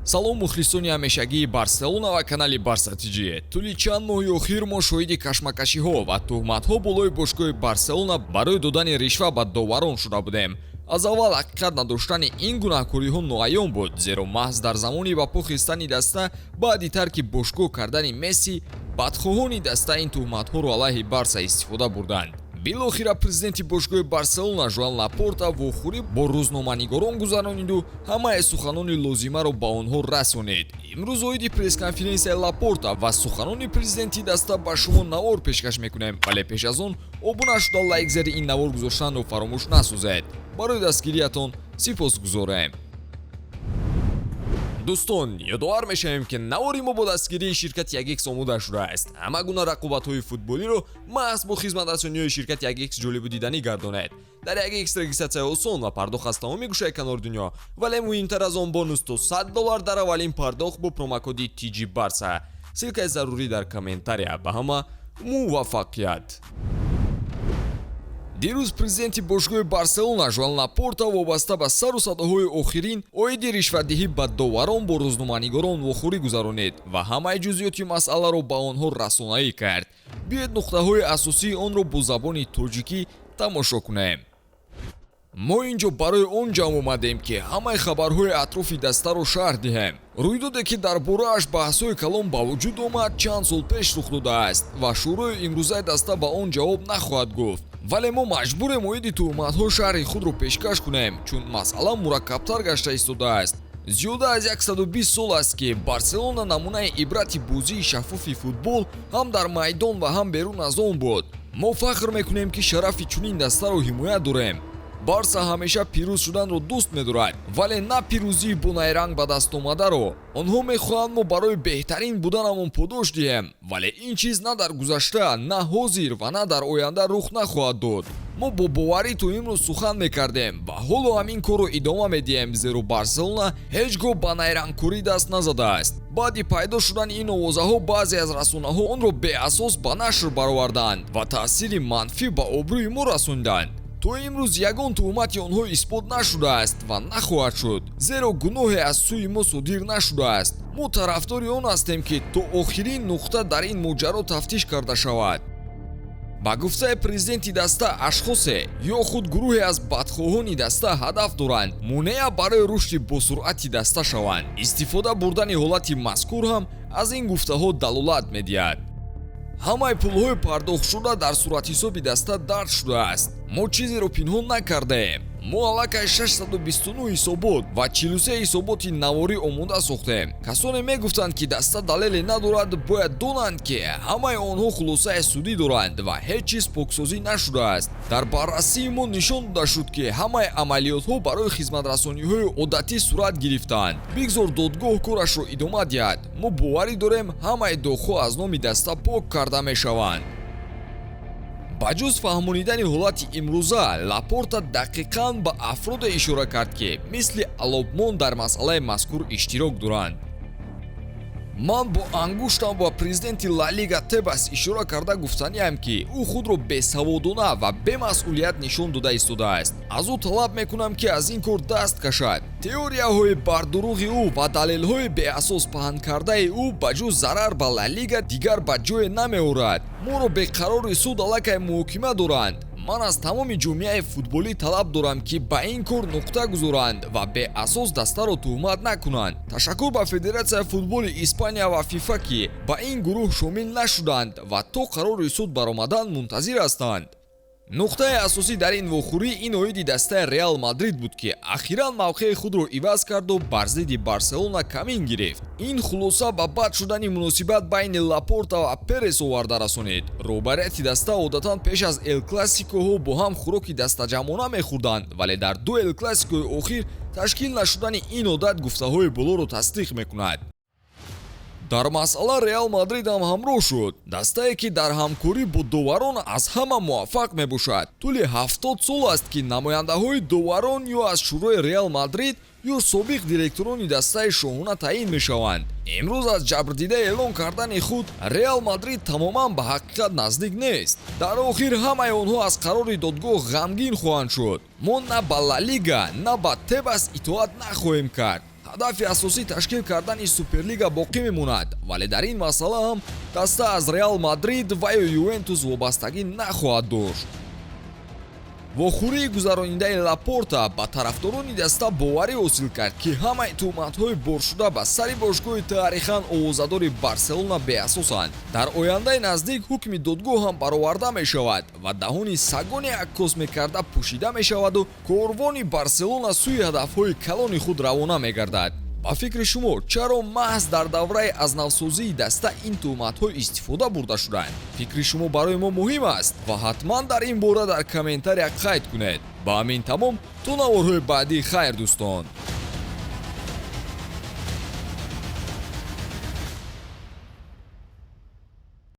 Салом, мухлисони ҳамешагии Барселона ва канали Барса ТЖ. Тӯли чанд моҳи охир мо шоҳиди кашмакашиҳо ва туҳматҳо болои бошгоҳи Барселона барои додани ришва ба доварон шуда будем. Аз аввал ҳақиқат надоштани ин гунаҳкориҳо ноаён буд, зеро маҳз дар замони ба по хестани даста баъди тарки бошгоҳ кардани Месси, бадхоҳони даста ин туҳматҳоро алайҳи Барса истифода бурданд. Билохира президенти бошгоҳи Барселона Жуан Лапорта вохӯрӣ бо рӯзноманигорон гузарониду ҳамаи суханони лозимаро ба онҳо расонид. Имрӯз оиди пресс-конференсияи Лапорта ва суханони президенти даста ба шумо навор пешкаш мекунем, вале пеш аз он обуна шуда, лайк зери ин навор гузоштанро фаромӯш насозед. Барои дастгириятон сипосгузорем. Дӯстон, ёдовар мешавем, ки навори мо бо дастгирии ширкати 1X омода шудааст. Ҳама гуна рақобатҳои футболиро маҳз бо хизматрасониҳои ширкати 1X ҷолибу диданӣ гардонед. Дар 1X регистратсия осон ва пардохт аз тамоми гӯшаи канори дунё, вале муҳимтар аз он, бонус то 100 доллар дар аввалин пардохт бо промокоди TG Барса. Ссылкаи зарурӣ дар комментария. Ба ҳама муваффақият! Дирӯз президенти бошгоҳи Барселона Жуан Лапорта вобаста ба сару садоҳои охирин оиди ришватдиҳӣ ба доварон бо рӯзноманигорон вохӯрӣ гузаронид ва ҳамаи ҷузъиёти масъаларо ба онҳо расонаӣ кард. Биёед, нуқтаҳои асосии онро бо забони тоҷикӣ тамошо кунем. Мо ин ҷо барои он ҷамъ омадем, ки ҳамаи хабарҳои атрофи дастаро шарҳ диҳем. Рӯйдоде, ки дар борааш баҳсҳои калон ба вуҷуд омад, чанд сол пеш рух додааст ва шӯрои имрӯзаи даста ба он ҷавоб нахоҳад гуфт, вале мо маҷбурем оиди туҳматҳо шарҳи худро пешкаш кунем, чун масъала мураккабтар гашта истодааст. Зиёда аз 120 сол аст, ки Барселона намунаи ибрати бозии шаффофи футбол ҳам дар майдон ва ҳам берун аз он буд. Мо фахр мекунем, ки шарафи чунин дастаро ҳимоят дорем. Барса ҳамеша пирӯз шуданро дӯст медорад, вале на пирӯзии бо найранг ба даст омадаро. Онҳо мехоҳанд мо барои беҳтарин буданамон подош диҳем, вале ин чиз на дар гузашта, на ҳозир ва на дар оянда рух нахоҳад дод. Мо бо боварӣ то имрӯз сухан мекардем ва ҳоло ҳамин корро идома медиҳем, зеро Барселона ҳеҷ гоҳ ба найрангкорӣ даст назадааст. Баъди пайдо шудани ин овозаҳо баъзе аз расонаҳо онро беасос ба нашр бароварданд ва таъсири манфӣ ба обрӯи мо расонданд. То имрӯз ягон туҳмати онҳо исбот нашудааст ва нахоҳад шуд, зеро гуноҳе аз сӯи мо содир нашудааст. Мо тарафдори он ҳастем, ки то охирин нуқта дар ин моҷаро тафтиш карда шавад. Ба гуфтаи президенти даста, ашхосе ё худ гурӯҳе аз бадхоҳони даста ҳадаф доранд монеа барои рушди босуръати даста шаванд. Истифода бурдани ҳолати мазкур ҳам аз ин гуфтаҳо далолат медиҳад. Ҳамаи пулҳои пардохтшуда дар суратҳисоби даста дарҷ шудааст. Мо чизеро пинҳон накардаем. Мо аллакай 629 ҳисобот ва 43 ҳисоботи наворӣ омода сохтем. Касоне мегуфтанд, ки даста далеле надорад, бояд донанд, ки ҳамаи онҳо хулосаи судӣ доранд ва ҳеҷ чиз поксозӣ нашудааст. Дар баррасии мо нишон дода шуд, ки ҳамаи амалиётҳо барои хизматрасониҳои одатӣ сурат гирифтаанд. Бигзор додгоҳ корашро идома диҳад. Мо боварӣ дорем, ҳамаи доғҳо аз номи даста пок карда мешаванд. Ба ҷуз фаҳмонидани ҳолати имрӯза, Лапорта дақиқан ба афроде ишора кард, ки мисли алобмон дар масъалаи мазкур иштирок доранд. Ман бо ангуштам ба президенти Ла Лига Тебас ишора карда гуфтаниам, ки ӯ худро бесаводона ва бемасъулият нишон дода истодааст. Аз ӯ талаб мекунам, ки аз ин кор даст кашад. Теорияҳои бардурӯғи ӯ ва далелҳои беасос паҳнкардаи ӯ ба ҷуз зарар ба Ла Лига дигар ба ҷое намеорад. Моро бе қарори суд аллакай муҳокима доранд. Ман аз тамоми ҷомеаи футболӣ талаб дорам, ки ба ин кор нуқта гузоранд ва беасос дастаро туҳмат накунанд. Ташаккур ба Федератсияи футболи Испания ва ФИФА, ки ба ин гурӯҳ шомил нашуданд ва то қарори суд баромадан мунтазир ҳастанд. Нуқтаи асосӣ дар ин вохӯрӣ ин оиди дастаи Реал Мадрид буд, ки ахиран мавқеи худро иваз карду бар зидди Барселона камин гирифт. Ин хулоса ба бад шудани муносибат байни Лапорта ва Перес оварда расонид. Роҳбарияти даста одатан пеш аз Эл Классикоҳо бо ҳам хӯроки дастаҷамъона мехӯрданд, вале дар ду Эл Классикои охир ташкил нашудани ин одат гуфтаҳои болоро тасдиқ мекунад. Дар масъала Реал Мадрид ҳам ҳамроҳ шуд, дастае, ки дар ҳамкорӣ бо доварон аз ҳама муваффақ мебошад. Тӯли 70 сол аст, ки намояндаҳои доварон ё аз шӯрои Реал Мадрид, ё собиқ директорони дастаи шоҳона таъин мешаванд. Имрӯз аз ҷабрдида эълон кардани худ Реал Мадрид тамоман ба ҳақиқат наздик нест. Дар охир ҳамаи онҳо аз қарори додгоҳ ғамгин хоҳанд шуд. Мо на ба Ла Лига, на ба Тебас итоат нахоҳем кард. Ҳадафи асосӣ ташкил кардани Суперлига боқӣ мемонад, вале дар ин масъала ҳам даста аз Реал Мадрид ва ё Ювентус вобастагӣ нахоҳад дошт. Вохӯрии гузаронидаи Лапорта ба тарафдорони даста боварӣ ҳосил кард, ки ҳамаи туҳматҳои боршуда ба сари бошгоҳи таърихан овозадори Барселона беасосанд. Дар ояндаи наздик ҳукми додгоҳ ҳам бароварда мешавад ва даҳони сагони аккос мекарда пӯшида мешаваду корвони Барселона сӯи ҳадафҳои калони худ равона мегардад. Ба фикри шумо, чаро маҳз дар давраи аз навсозии даста ин туҳматҳо истифода бурда шуданд? Фикри шумо барои мо муҳим аст ва ҳатман дар ин бора дар комментария қайд кунед. Ба ҳамин тамом, то наворҳои баъдӣ, хайр, дӯстон.